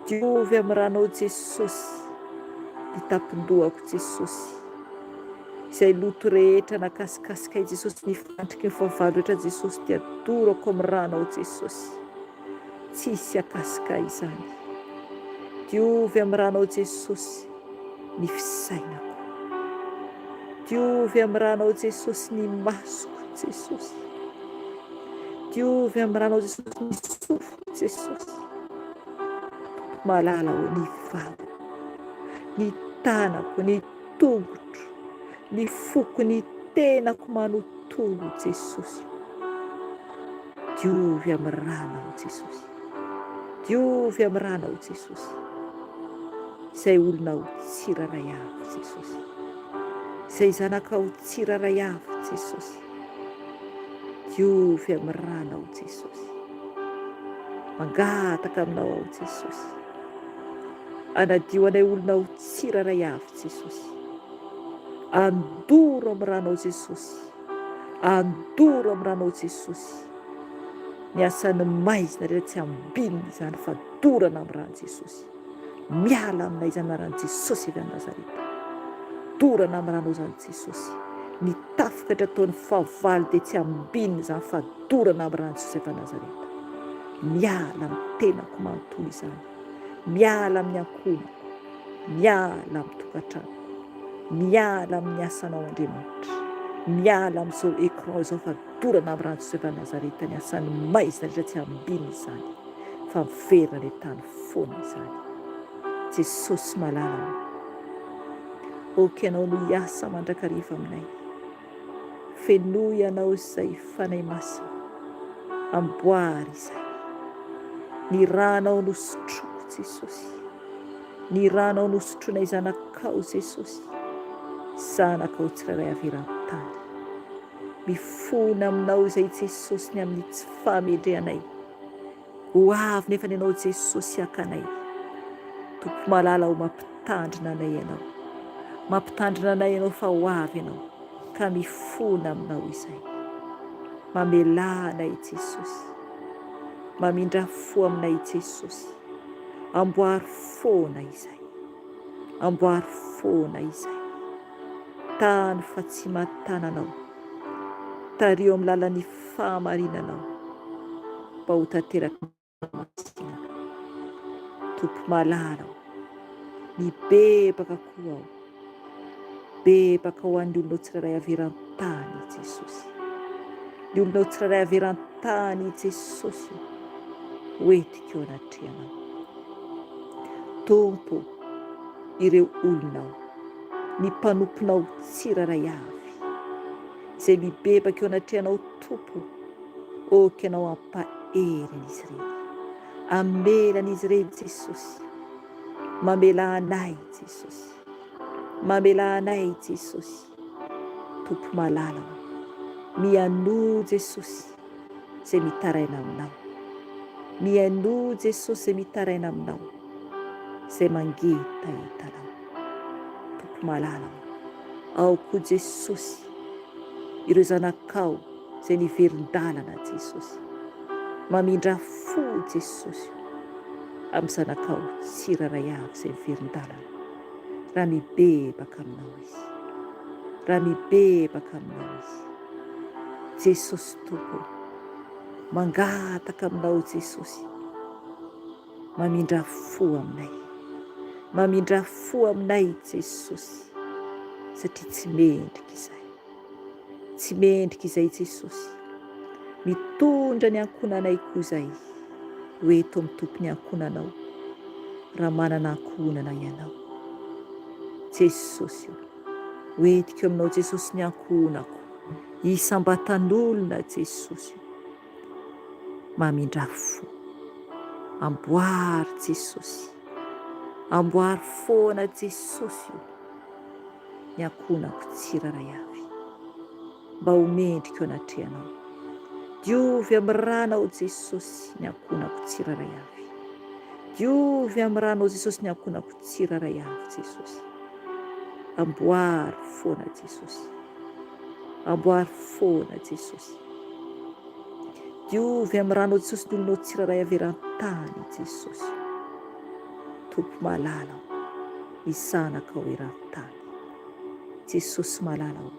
Diovy amin'ny ranao Jesosy ny tampon-dohako Jesosy. Izay loto rehetra nakasikasika i Jesosy ny fandriky ny fahavalo rehetra Jesosy dia dorako amin'ny ranao Jesosy. Tsisy akasika izany. Diovy amin'ny ranao Jesosy ny fisainako. Diovy amin'ny ranao Jesosy ny masoko Jesosy. Diovy amin'ny ranao Jesosy ny sofiko Jesosy. Tompo malala ô ny vavako, ny tanako, ny tongotro, ny foko, ny tenako manontolo Jesosy. Diovy amin'ny ranao Jesosy. Diovy amin'ny ranao Jesosy. Izay olonao tsirairay avy Jesosy. Izay zanakao tsirairay avy Jesosy. Diovy amin'ny ranao Jesosy. Mangataka aminao aho Jesosy. Anadio anay olonao tsirairay avy Jesosy. Andoro amin'ny ranao Jesosy. Andoro amin'ny ranao Jesosy ny asan'ny maizina rehetra tsy ambinina izany fa dorana amin'ny ran'i Jesosy. Miala aminay izany anaran'i Jesosy avy any Nazareta. Dorana amin'ny ranao izany Jesosy. Ny tafika rehetra ataon'ny fahavalo dia tsy ambinina izany fa dorana amin'ny ran'i Jesosy avy any Nazareta. Miala amin'ny tenako manontolo izany. Miala amin'ny ankohonako. Miala amin'ny tokantranoko. Miala amin'ny asanao Andriamanitra. Miala amin'izao écran izao fa dorana amin'ny rano Josefa Nazareta ny asan'ny maizina rehetra tsy ambinina izany fa miverina any an-tany foana izany. Jesosy malala ô, ok Ianao no hiasa mandrakariva aminay. Fenoy Ianao izay Fanahy Masina, amboary izay. Ny ranao no sotroiko Jesosy. Ny ranao no sotroinay zanakao Jesosy. Zanakao tsirairay avy eran-tany. Mifona aminao izay Jesosy ny amin'ny tsy fahamendrehanay. Ho avy nefa ny Ianao Jesosy haka anay. Tompo malala o mampitandrina anay Ianao. Mampitandrina anay Ianao fa ho avy Ianao ka mifona aminao izay. Mamelà anay Jesosy. Mamindrà fo aminay Jesosy. Amboary foana izay. Amboary foana izay. Tano fa tsy matana anao. Tariho amin'ny lalan'ny fahamarinanao mba ho tanteraka fahamasinana. Tompo malala ô, mibebaka koa aho. Bebaka ho an'ny olonao tsirairay avy eran-tany Jesosy. Ny olonao tsirairay avy eran-tany Jesosy ô, ho entiko eo anatrehanao. Tompo, ireo olonao, ny mpanomponao tsirairay avy, izay mibebaka eo anatrehanao Tompo, ok Ianao hampahery an'izy ireny. Amela an'izy ireny Jesosy. Mamelà anay Jesosy. Mamelà anay Jesosy. Tompo malala ô. Mihainoa Jesosy izay mitaraina aminao. Mihainoa Jesosy izay mitaraina aminao. Izay mangetaheta anao. Tompo malala ô. Ao koa Jesosy ireo zanakao izay niverin-dalana Jesosy. Mamindrà fo Jesosy o amin'ny zanakao tsirairay avy izay miverin-dalana raha mibebaka aminao izy. Raha mibebaka aminao izy. Jesosy Tompo o, mangataka aminao Jesosy. Mamindrà fo aminay. Mamindrà fo aminay Jesosy satria tsy mendrika izahay. Tsy mendrika izay Jesosy. Mitondra ny ankohonanay koa izahay ho eto amin'ny Tompon'ny ankohonanao raha manana ankohonana ianao. Jesosy o, ho entiko aminao Jesosy ny ankohonako isam-batan'olona Jesosy o. Mamindrà fo. Amboary Jesosy. Amboary foana Jesosy o. Ny ankohonako tsirairay avy. Mba ho mendrika eo anatrehanao. Diovy amin'ny ranao Jesosy ny ankohonako tsirairay avy. Diovy amin'ny ranao Jesosy ny ankohonako tsirairay avy Jesosy. Amboary foana Jesosy. Amboary foana Jesosy. Diovy amin'ny ranao Jesosy ny olonao tsirairay avy eran-tany Jesosy. Tompo malala o, ny zanakao eran-tany. Jesosy malala o,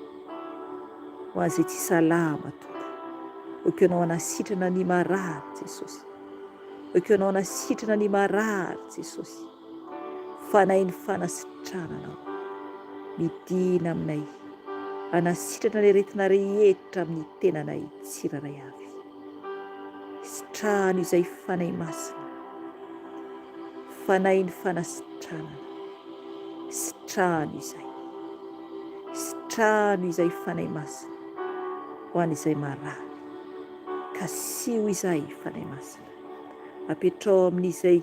ho an'izay tsy salama Tompo. Oky Ianao hanasitrana ny marary Jesosy. Oky Ianao hanasitrana ny marary Jesosy. Fanahin'ny fanasitranana aho. Midina aminay, hanasitrana ny aretina rehetra amin'ny tenanay tsirairay avy. Sitrano izay Fanahy Masina, Fanahin'ny fanasitranana. Sitrano izay. Sitrano izay Fanahy Masina, ho an'izay marary. Kasiho izay Fanahy Masina. Apetraho amin'izay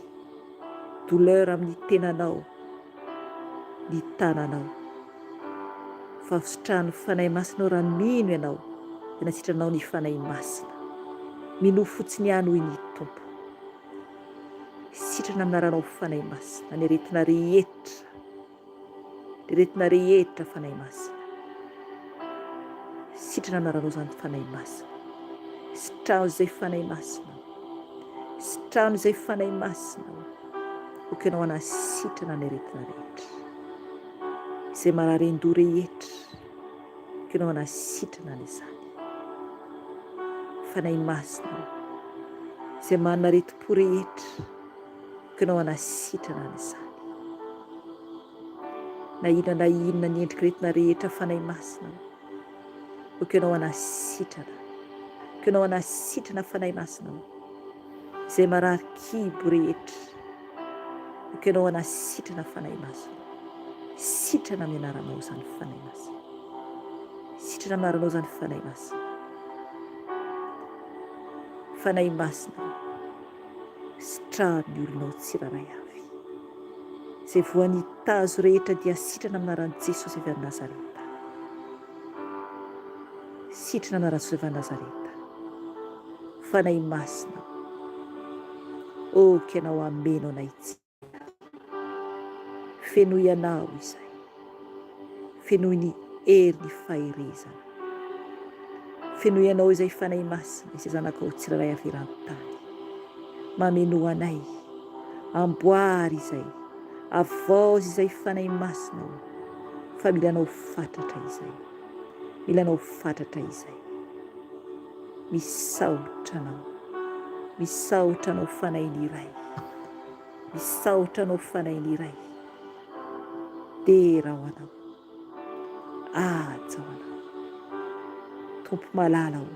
douleur amin'ny tenanao ny tananao fa sitrahan'ny Fanahy Masina ao raha mino ianao dia nasitranao ny Fanahy Masina. Minoa fotsiny ihany hoy ny Tompo. Sitrana amin'ny anaranao Fanahy Masina ny aretina rehetra. Aretina rehetra Fanahy Masina. Sitrana anaranao izany Fanahy Masina. Sitrano izay Fanahy Masina. Sitrano izay Fanahy Masina. Ok ianao hanasitrana ny aretina rehetra. Izay marary an-doha rehetra. Ok ianao hanasitrana an'izany. Fanahy Masina. Izay manana aretim-po rehetra, aoka Ianao hanasitrana an'izany. Na inona na inona ny endrik'aretina rehetra Fanahy Masina ô, aoka Ianao hanasitrana. Aoka Ianao hanasitrana Fanahy Masina ô. Izay marary kibo rehetra, aoka Ianao hanasitrana Fanahy Masina. Sitrana amin'ny anaranao izany Fanahy Masina. Sitrana amin'ny anaranao izany Fanahy Masina. Fanahy Masina ô, sitrano ny olonao tsirairay avy. Izay voan'ny tazo rehetra dia sitrana amin'ny anaran'i Jesosy avy any Nazareta. Sitrana amin'ny anaran'i Jesosy avy any Nazareta. Fanahy Masina ô, ok Ianao hameno anay tsirairay. Fenoy anao izay. Fenoy ny hery ny faherezana. Fenoy anao izay Fanahy Masina izay zanakao tsirairay avy eran-tany. Mamenoa anay. Amboary izay. Avaozy izay Fanahy Masina o. Fa mila anao fatratra izay. Mila anao fatratra izay. Misaotra anao. Misaotra anao Fanahin'ny Ray. Misaotra anao Fanahin'ny Ray. Dera ho anao. Haja ho anao. Tompo malala ô.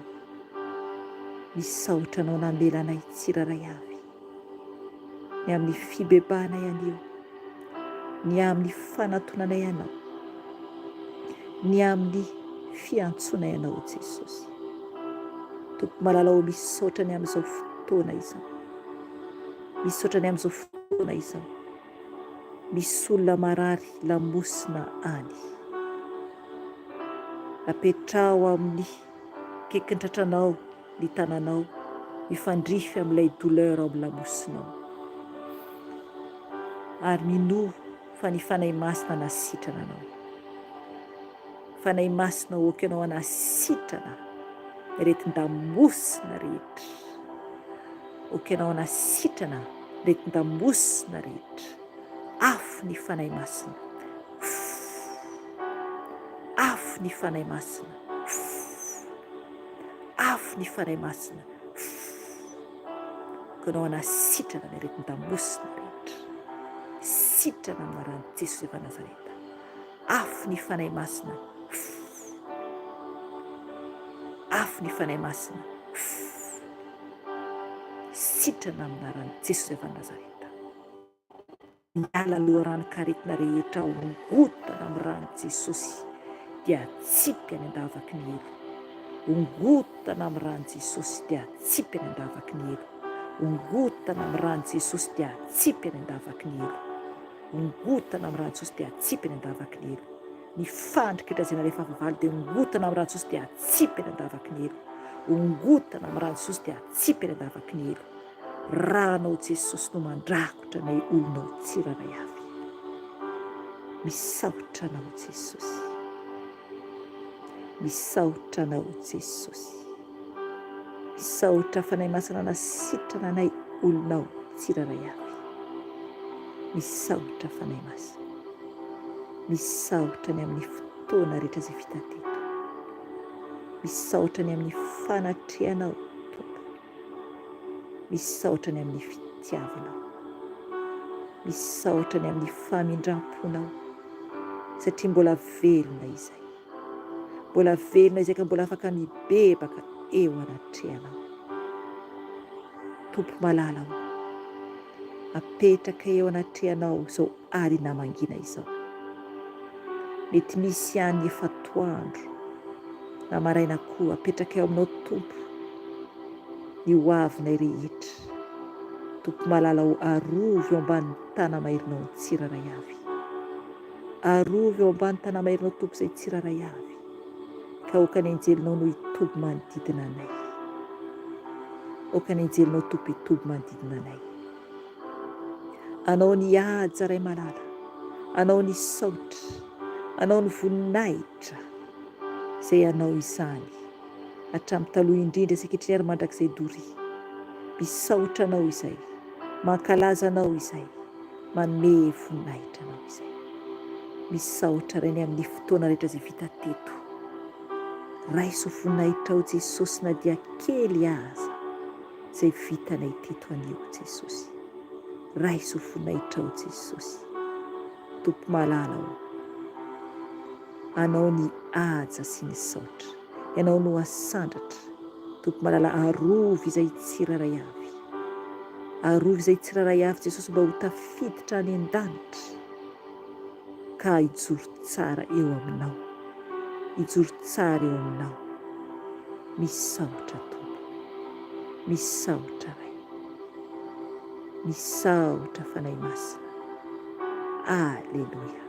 Misaotra anao namela anay tsirairay avy. Ny amin'ny fibebahanay anio. Ny amin'ny fanatonanay anao. Ny amin'ny fiantsoanay anao Jesosy. Tompo malala ô misaotra ny amin'izao fotoana izao. Misaotra ny amin'izao fotoana izao. Misy olona marary lamosina any. Apetraho amin'ny kekin-tratranao ny tananao mifandrify amin'ilay douleur ao amin'ny lamosinao. Ary minoa fa ny Fanahy Masina hanasitrana anao. Fanahy Masina ok ianao hanasitrana ny aretin-damosina rehetra. Ok ianao hanasitrana ny aretin-damosina rehetra. Afo ny Fanahy Masina. Afo ny Fanahy Masina. Afo ny Fanahy Masina. Ok ianao hanasitrana ny aretin-damosina rehetra. Sitrana amin'ny anaran'i Jesosy avy Nazareta. Afo ny Fanahy Masina. Afo ny Fanahy Masina. Sitrana amin'ny anaran'i Jesosy avy any Nazareta. Miala loharanon-karetina rehetra ongotana amin'ny ran'i Jesosy dia atsipy any an-davaky ny helo. Ongotana amin'ny ran'i Jesosy dia atsipy any an-davaky ny helo. Ongotana amin'ny ran'i Jesosy dia atsipy any an-davaky ny helo. Ongotana amin'ny ran'i Jesosy dia atsipy any an-davaky ny helo. Ny fandrika izay nalefa fahavalo dia ongotana amin'ny ran'i Jesosy dia atsipy any an-davaky ny helo. Ongotana amin'ny ran'i Jesosy dia atsipy any an-davaky ny helo. Ranao Jesosy no mandrakotra anay olonao tsirairay avy. Misaotra anao Jesosy. Misaotra anao Jesosy. Misaotra Fanahy Masina nasitrana anay olonao tsirairay avy. Misaotra Fanahy Masina. Misaotra ny amin'ny fotoana rehetra izay vita teto. Misaotra ny amin'ny fanatrehanao Tompo. Misaotra ny amin'ny fitiavanao. Misaotra ny amin'ny famindram-ponao satria mbola velona izay. Mbola velona izay ka mbola afaka mibebaka eo anatrehanao. Tompo malala o, apetraka eo anatrehanao izao alina mangina izao. Mety misy ihany efa atoandro na maraina koa, apetraka eo aminao Tompo ny ho avinay rehetra. Tompo malala o, arovy eo ambanin'ny tana-maherinao ny tsirairay avy. Arovy eo ambany tanamairinao Tompo izay tsirairay avy, ka aoka ny anjelinao no hitoby manodidina anay. Aoka ny anjelinao Tompo hitoby manodidina anay. Anao ny haja Ray malala, Anao ny saotra, Anao ny voninahitra, izay Anao izany, hatramin'ny taloha indrindra sy ankehitriny ary mandrakizay doria. Misaotra Anao izay, mankalaza Anao izay. Manome voninahitra Anao izay. Misaotra Ray ny amin'ny fotoana rehetra izay vita teto. Raiso voninahitrao Jesosy na dia kely aza. Izay vitanay teto anio Jesosy. Raiso voninahitra Jesosy. Tompo malala ô. Anao ny haja sy ny saotra. Ianao no asandratra. Tompo malala arovy izay tsirairay avy. Arovy izay tsirairay avy Jesosy mba ho tafiditra any an-danitra. Ka hijoro tsara eo aminao. Hijoro tsara eo aminao. Misaotra Tompo. Misaotra Ray. Misaotra Fanahy Masina. Aleloia.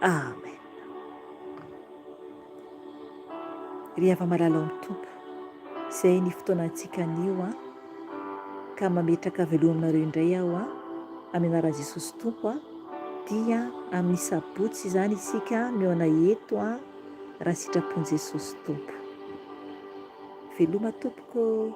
Amen. Ry hava-malala ao amin'ny Tompo, izay ny fotoanantsika anio an, ka mametraka veloma aminareo indray aho an, amin'ny anaran'i Jesosy Tompo an, dia amin'ny sabotsy izany isika mihaona eto an, raha sitrapon'i Jesosy Tompo. Veloma tompoko.